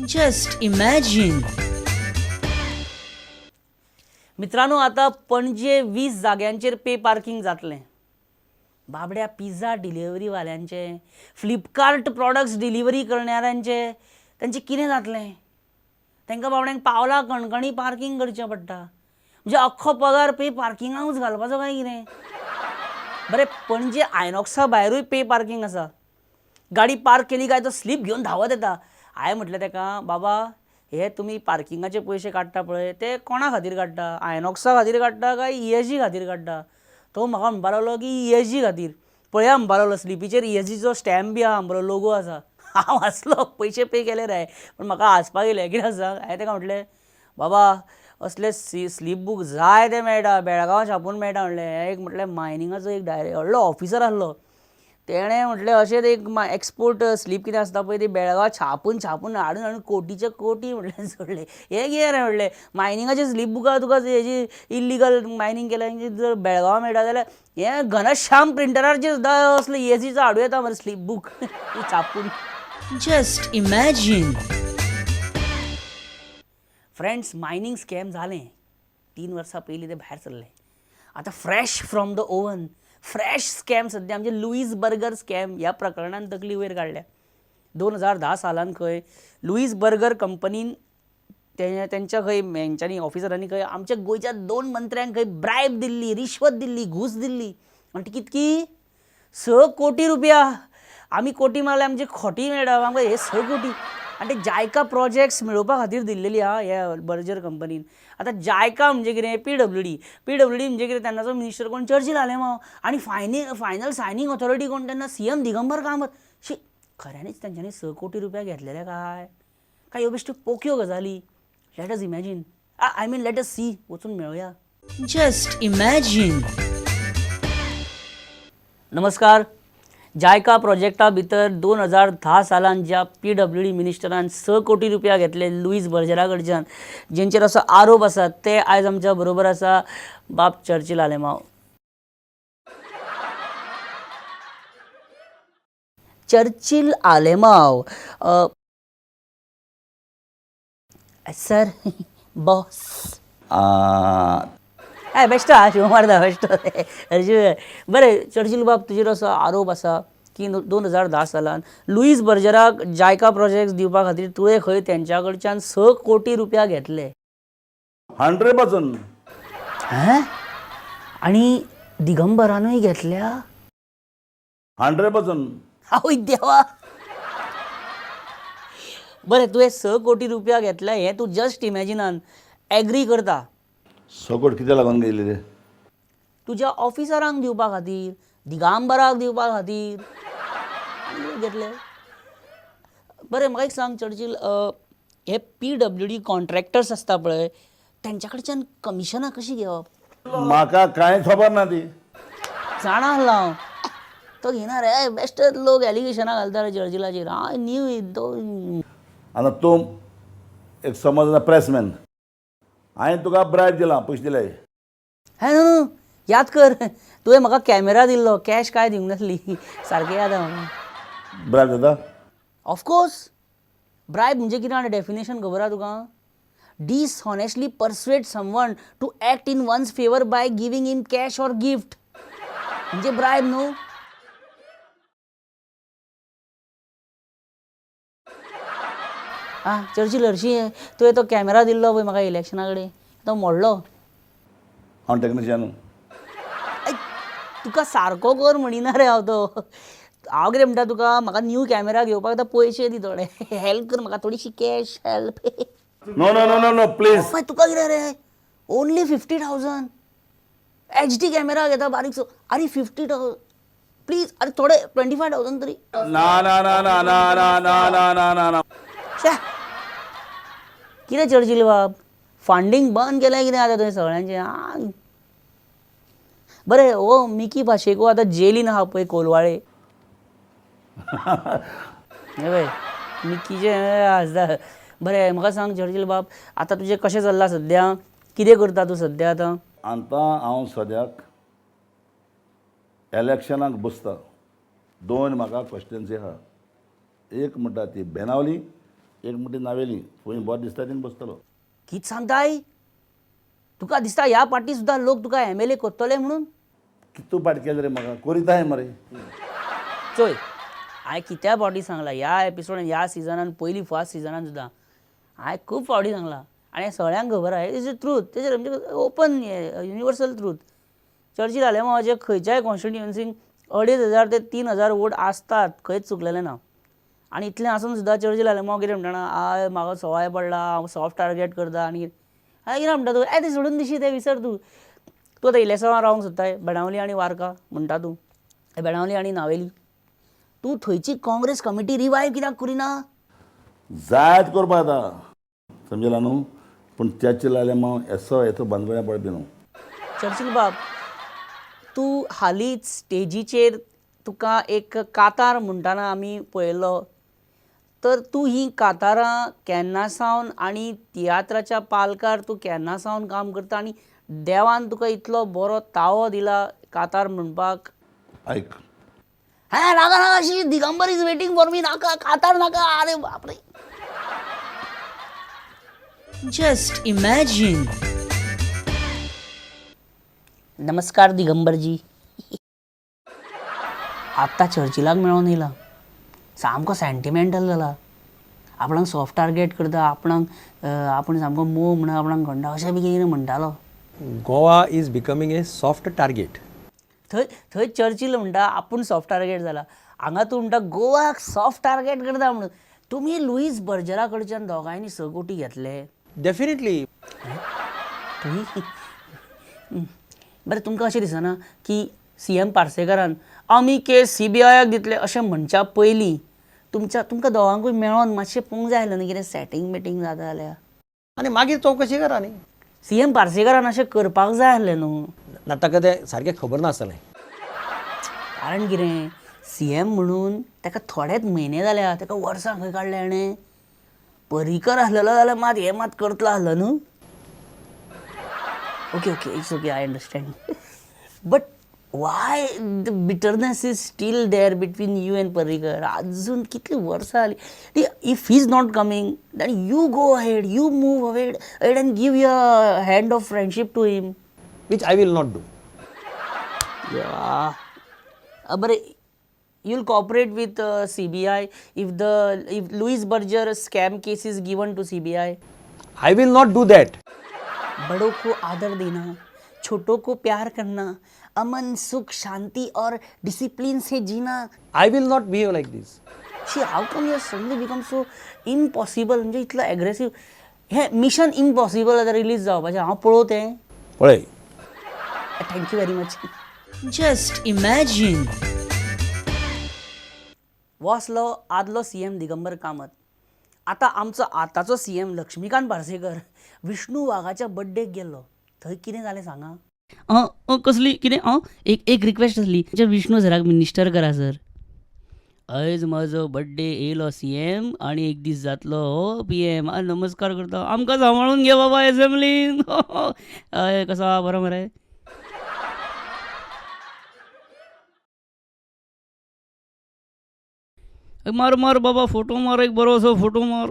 Just imagine. मित्रांनो, आतां पणजे 20 जाग्यांचेर पे पार्किंग जातलें. बाबड्या पिझ्झा डिलिव्हरीवाल्यांचे, फ्लिपकार्ट प्रॉडक्ट्स डिलिव्हरी करणाऱ्यांचे, तांचें कितें जातलें? तांकां बाबड्यांक पावला कणकणी पार्किंग करचें पडटा. म्हणजे अख्खो पगार पे पार्किंगाकूच घालपाचो काय कितें? बरें, पणजे आयनॉक्सा भायरूय पे पार्किंग आसा. गाडी पार्क केली काय तो स्लीप घेवन धांवत येता. हांवें म्हटलें ताका, बाबा हे तुमी पार्किंगाचे पयशे काडटा पळय ते कोणा खातीर काडटा? आयनॉक्सा खातीर काडटा काय ESG खातीर काडटा? तो म्हाका म्हणपाक लागलो की ESG खातीर. पळया म्हणपाक लागलो, स्लिपीचेर ESGचो स्टॅम्प बी आहा बरो लोगो आसा. हांव हांसलो, पयशे पे केले रे, पूण म्हाका हांसपाक येयलें. कित्याक सांग, हांवें ताका म्हटलें, बाबा असले स्लीप बूक जाय ते मेळटा, बेळगांवां छापून मेळटा. म्हणलें एक म्हटलें मायनिंगाचो एक डायरेक्ट व्हडलो ऑफिसर आसलो, तेणें म्हटलें अशेंच एक एक्सपोर्ट स्लीप कितें आसता पळय ती बेळगांव छापून छापून हाडून हाडून कोटीचे कोटी म्हटलें जोडले. हें कितें रे म्हटलें मायनिंगाचे स्लीप बुकां तुका हेजी इल्लिगल मायनींग केलें जर बेळगांवां मेळटा जाल्यार हें घनश्याम प्रिंटराचेर सुद्दां असले ESGचो हाडूं येता मरे स्लीप बूक छापून. Just imagine. Friends, mining scam जालें 3 वर्सां पयलीं, तें भायर सरलें. आतां fresh from the oven, fresh scam सद्या आमचे लुईस बर्गर स्कॅम ह्या प्रकरणान तकली वयर काडल्या. 2010 सालान खंय लुईस बर्गर कंपनीन तेंच्या खंय हेंच्यांनी ऑफिसरांनी खंय आमच्या गोंयच्या 2 मंत्र्यांक खंय ब्रायब दिल्ली, रिश्वत दिल्ली, घूस दिल्ली. आनी ती कितकी? 6 कोटी रुपया. आमी कोटी मारल्यार आमची खोटी मेळटा, आमकां हे 6 कोटी. आनी ते जायका प्रोजेक्ट्स मेळोवपा खातीर दिल्लेली आहा ह्या बर्जर कंपनीन. आतां जायका म्हणजे कितें? PWD. PWD म्हणजे कितें? तेन्नाचो मिनिस्टर कोण? चर्चील आलेमांव. आनी फायनल सायनींग ऑथॉरिटी कोण तेन्ना? CM Digambar Kamat. शी, खऱ्यांनीच तेंच्यांनी 6 कोटी रुपया घेतलेले काय? काय ह्यो बेश्ट्यो पोक्यो गजाली? Let us imagine, I mean let us see. वचून मेळोया. Just imagine. नमस्कार. जायका प्रोजेक्टा भितर 2010 सालान ज्या PWD मिनिस्टरान 6 कोटी रुपया घेतले लुईस बर्जरा कडच्यान, जेंचेर असो आरोप आसा, ते आयज आमच्या बरोबर आसा बाब Churchill Alemao. Churchill Alemao sir, boss. हय, बेश्टो आहा, शिव मारता बेश्टो. बरें चर्चील बाब, तुजेर असो आरोप आसा की 2010 सालान लुईस बर्जराक जायका प्रोजेक्ट दिवपा खातीर तुवें खंय तेंच्या कडच्यान 6 कोटी रुपया घेतले. 100%. हें? आनी दिगंबरानूय घेतल्या? 100%. आवय देवा. बरें, तुवें 6 कोटी रुपया घेतल्या हें तूं जस्ट इमॅजिनान एग्री करता? 6 कोटी कित्याक लागून गेली रे? तुज्या ऑफिसरांक दिवपा खातीर, दिगंबराक दिवपा खातीर घेतले. बरें, म्हाका एक सांग चर्चील, हे PWD contractors आसता पळय, तेंच्या कडच्यान कमिशनां कशीं घेवप? म्हाका कांयच खबर ना ती. जाणा आसलो हांव तो घेना रे, बेश्टे लोक एलिगेशनां घालता रे चर्चिलाचेर. हांव न्यू तो. आतां तूं एक समज प्रेसमॅन, हांवें तुका ब्रायब दिला, पयशे दिले. हें न्हू, याद कर, तुवें म्हाका कॅमेरा दिल्लो, कॅश कांय दिवंक नासली. सारकें याद आहा म्हाका. ब्रायब जाता? ऑफकोर्स. ब्रायब म्हणजे कितें आनी डेफिनेशन खबर आहा तुका? Dishonestly persuade someone to act in one's favour by giving him cash or gift, म्हणजे ब्रायब न्हू. आं चर्चील, हरशीं तुवें तो कॅमेरा दिल्लो पळय म्हाका इलेक्शना कडेन, तो मोडलो. हांव टॅक्निशियन. तुका सारको कर म्हणिना रे हांव तो. हांव कितें म्हणटा तुका, म्हाका न्यू कॅमेरा घेवपाक आतां पयशे दी थोडे, हेल्प कर म्हाका थोडीशी, cash help. No no no no no, please. मागीर तुका कितें रे, ओनली 50,000, HD camera घेता बारीकसो. आरे 50,000 प्लीज, आरे थोडे 25,000 तरी. ना ना ना ना ना ना ना ना ना ना ना. शे, कितें चर्चील बाब, फंडींग बंद केलें कितें आतां तुवें सगळ्यांचें? बरें, हो मिकी पाशेको आतां जेलीन आहा पळय कोलवाळे. हें पळय मिकीचें हांसता. बरें म्हाका सांग चर्चील बाब, आतां तुजें कशें चल्लां सद्या, कितें करता तूं सद्या आतां? आतां हांव सद्याक इलेक्शनाक बसता. 2 म्हाका क्वेश्चन्स आहा. एक म्हणटा ती बेनावली एक मुठी नावेली खंय बरें दिसता थिंग बसतलो. कित सांगताय? तुका दिसता ह्या पाटी सुद्दां लोक तुका एम एल ए कोत्तले म्हणून? कितू पाट केले रे म्हाका कोरिताय मरे. चोय, हांवें कित्या फावटी सांगलां ह्या एपिसोडान, ह्या सिजनान, पयलीं फर्स्ट सिजनान सुद्दां हांवें खूब फावटी सांगलां आनी हें सगळ्यांक खबर आहा. Is a truth, तेजेर म्हणजे ओपन युनिवर्सल ट्रूथ. चर्चील आलेमांवाचे खंयच्याय कॉन्स्टिट्युएन्सीन 2500 ते 3000 वोट आसतात, खंयच चुकलेलें ना. आनी इतलें आसून सुद्दां चर्चील आलेमांव कितें म्हणटा जाणा, I म्हाका सवाय पडला, हांव सॉफ्ट टार्गेट करता. आनी कितें कितें म्हणटा तूं, ए तें सोडून दिशी, तें विसर तूं. तूं आतां इलेक्सांवां रावंक सोदताय बेणावली आनी वार्का म्हणटा तूं, बेणावली आनी नावेली. तूं थंयची काँग्रेस कमिटी रिवायव कित्याक करिना? जायत करपा आतां समजला न्हू, पूण चर्चील आलेमांव येसो येतो बांदगड्या पडपी न्हू. चर्चिल बाब, तूं हालींच स्टेजीचेर तुका एक कातार म्हणटाना आमी पळयलो, तर तूं हीं कातारां केन्ना सावन आनी तियात्राच्या पालकार तूं केन्ना सावन काम करता आनी देवान तुका इतलो बरो तावो दिला कातार म्हणपाक? आयक. हा, नाका नाका, अशी Digambar is waiting for me. नाका कातार नाका. अरे बापरे. Just imagine. नमस्कार दिगंबरजी. आत्तां चर्चिलाक मेळोन येयला, सामको सेंटिमेंटल जाला. आपणाक सॉफ्ट टार्गेट करता, आपणाक आपूण सामको मोग म्हणून आपणाक खंडा अशें बी कितें म्हणटालो. Goa is becoming a soft target. थंय थंय चर्चिल म्हणटा आपूण सॉफ्ट टार्गेट जाला, हांगा तूं म्हणटा गोवाक सॉफ्ट टार्गेट करता म्हणून. तुमी लुईस बर्जरा कडच्यान दोगांयनी 6 कोटी घेतले? डेफिनेटली. तुमी बरें, तुमकां अशें दिसना की सी एम पार्सेकारान आमी केस सीबीआयाक दितले अशें म्हणच्या पयलीं तुमच्या तुमकां दोगांकूय मेळोन मातशें पळोवंक जाय आसलें न्ही, कितें सेटींग बिटींग जाता जाल्यार? आनी मागीर चवकशी करा न्ही. सी एम पार्सेकारान अशें करपाक जाय आसलें न्हू. ना, ताका तें सारकें खबर नासलें. कारण कितें, सी एम म्हणून ताका थोडेच म्हयने जाल्या, ताका वर्सां खंय काडल्या हेणें? पर्रीकर आसलेलो जाल्यार मात हें मात करतलो आसलो न्हू. Okay okay, it's okay, I understand. But why the bitterness is still there between you and Parrikar? अजून कितलीं वर्सां जालीं. If he is not coming then you go ahead, you move ahead and give your hand of friendship to him. Which I will not do. देवा. बरें, you'll cooperate with CBI if Louis Berger scam case is given to CBI? I will not do that. बड़ों को आदर देना, छोटों को प्यार करना, अमन सुख शांति और डिसिप्लिन से जीना. I will not behave like this. She, how come you suddenly become so impossible? म्हणजे इतलो एग्रेसीव. हें मिशन इम्पॉसिबल आतां रिलीज जावपाचें, हांव पळोवं तें? पळय. Thank you very much. Just imagine. हो आसलो आदलो सी एम दिगंबर कामत. आतां आमचो आतांचो सी एम लक्ष्मीकांत पार्सेकर विष्णू वाघाच्या बड्डेक गेल्लो, थंय कितें जालें सांगा. कसली कितें एक एक रिक्वेस्ट आसली, विष्णू सराक मिनिस्टर करा सर. आयज म्हजो बड्डे येयलो सी एम आनी एक दीस जातलो हो पी एम. नमस्कार करता, आमकां सांबाळून घे बाबा एसेंब्लीन. हय, कसो आहा, बरो मरे? मार मार बाबा फोटो मार, एक बरो असो फोटो मार.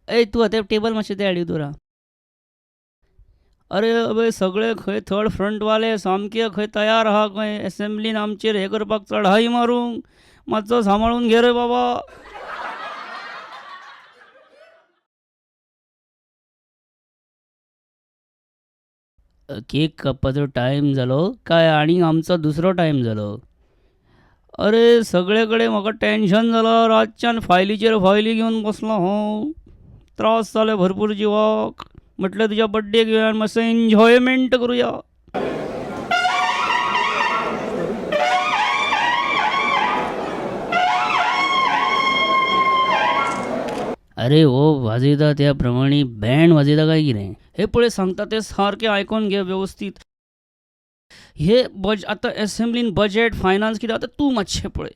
ए तूं आतां टेबल मातशें तें हाडी दवरा. अरे अबे सगळे खंय थर्ड फ्रंटवाले सामके खंय तयार आहा खंय एसेंब्लीन आमचेर हें करपाक, चढाई मारूंक. मातसो सांबाळून घे रे बाबा. केक कापपाचो टायम जालो काय आनी आमचो दुसरो टायम जालो? अरे सगळे कडेन म्हाका टेंशन जालां, रातच्यान फायलीचेर फायली घेवन बसलो हांव. त्रास जाले भरपूर जिवाक. म्हटलें तुज्या बड्डेक येवया आनी मातसो एन्जॉयमेंट करुया. अरे हो वाजयता त्या प्रमाणे बँड वाजयता काय कितें? हे पळय सांगता तें सारकें आयकोन घे वेवस्थीत. हे बज आतां एसेंब्लीन बजेट फायनान्स कितें आतां तूं मातशें पळय,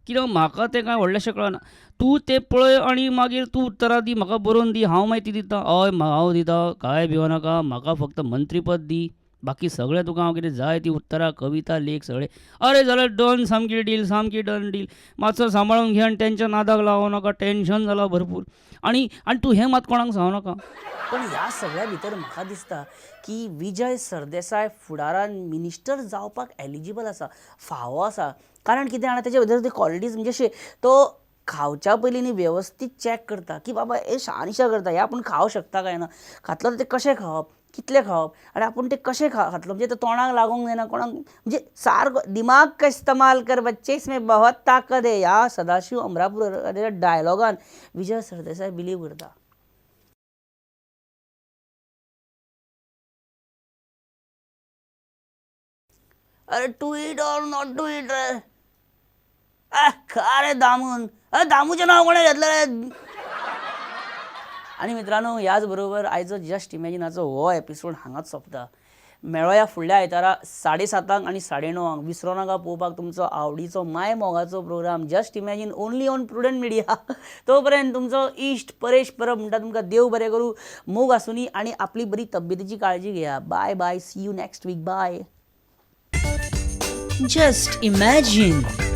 कित्याक म्हाका तें कांय व्हडलेंशें कळना. तूं तें पळय आनी मागीर तूं उत्तरां दी, म्हाका बरोवन दी, हांव मागीर ती दिता. हय, हांव दिता, कांय भिवो नाका, म्हाका फक्त मंत्रीपद दी. बाकी सगळें तुका हांव कितें जाय ती उत्तरां, कविता, लेख सगळे. अरे जाल्यार डन, सामकी डील, सामकी डन डील. मातसो सांबाळून घे आनी तेंच्या नादाक लागो नाका. टेंशन जालां भरपूर. आनी आनी तूं हें मात कोणाक सांगू नाका. पण ह्या सगळ्या भितर म्हाका दिसता की विजय सरदेसाय फुडारान मिनिस्टर जावपाक एलिजिबल आसा, फावो आसा. कारण कितें जाणा, तेजे भितर ते क्वॉलिटीज म्हणजे अशे तो खावच्या पयलीं न्ही वेवस्थीत चॅक करता की बाबा हे शहानिशा करता, हें आपूण खावंक शकता काय ना, खातलो जाल्यार तें कशें खावप, कितलें खावप आनी आपूण तें कशें खातलो, म्हणजे तें तोंडाक लागूंक जायना कोणाक, म्हणजे सारको दिमाग का इस्तेमाल कर बच्चे, इसमें बहुत ताकद है. ह्या सदाशिव अमरापूरच्या डायलॉगान विजय सरदेसाय बिलीव करता. अरे to eat or not to eat रे, खा रे दामून, अरे दामूचें नांव कोणें घेतलें रे. आनी मित्रांनो, ह्याच बरोबर आयचो जस्ट इमॅजिनाचो हो एपिसोड हांगाच सोंपता. मेळोया फुडल्या आयतारा 7:30 आनी 9:30. विसरो नाका पळोवपाक तुमचो आवडीचो माय मोगाचो programme just imagine only on Prudent Media. तोपर्यंत तुमचो इश्ट परेश परब म्हणटा तुमकां देव बरें करूं, मोग आसुनी आनी आपली बरी तब्येतीची काळजी घेया. Bye bye, see you next week, bye. Just imagine.